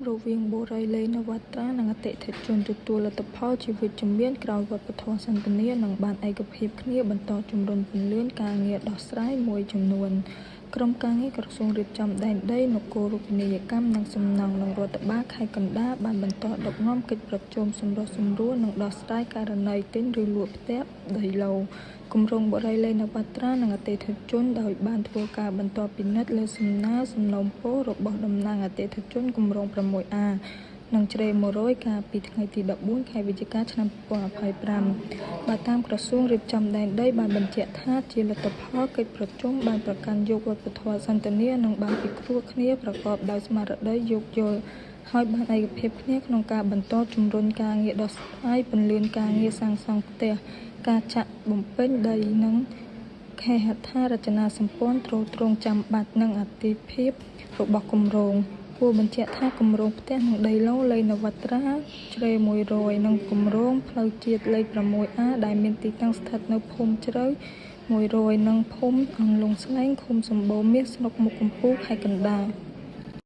រវាងបុរីឡេនវ៉ាត្រា និងអតិថិជន ទទួលលទ្ធផលជាវិជ្ជមានក្រោយវប្បធម៌សន្ទនា និងបានឯកភាពគ្នាបន្តជំរុញពន្លឿនការងារដោះស្រាយមួយចំនួន។ ក្រុមការងារក្រសួងរៀបចំដែនដី នគរូបនីយកម្ម និងសំណង់ និងរដ្ឋបាលខេត្តកណ្ដាល បានបន្តដឹកនាំកិច្ចប្រជុំសម្រុះសម្រួល និងដោះស្រាយករណីទិញ ឬលក់ផ្ទះដីឡូតិ៍ គម្រោងបុរីឡេនវ៉ាត្រា និងអតិថិជន ដោយបានធ្វើការបន្តពិនិត្យលើសំណើសំណូមពររបស់តំណាងអតិថិជនគម្រោង 6A និងជ្រេ100 កាលពីថ្ងៃទី14 ខែវិច្ឆិកា ឆ្នាំ2025។ បើតាមក្រសួងរៀបចំដែនដីបានបញ្ជាក់ថា ជាលទ្ធផលកិច្ចប្រជុំបានប្រកាន់យកវប្បធម៌សន្ទនា និងបានពិគ្រោះគ្នាប្រកបដោយស្មារតីយោគយល់ ហើយបានឯកភាពគ្នាក្នុងការបន្តជំរុញការងារដោះស្រាយពន្លឿនការងារសាងសង់ផ្ទះ ការចាក់បំពេញដី និងហេដ្ឋារចនាសម្ព័ន្ធទ្រទ្រង់ចាំបាច់ និងអាទិភាពរបស់គម្រោង។ គួរបញ្ជាក់ថា គម្រោងផ្ទះនិងដីឡូតិ៍ឡេនវ៉ាត្រាជ្រេ100 និងគម្រោងផ្លូវជាតិលេខ 6A ដែលមានទីតាំងស្ថិតនៅភូមិជ្រៅ100 និងភូមិអន្លង់ស្លែង ឃុំសំបូរមាស ស្រុកមុខកំពូល ខេត្តកណ្ដាល។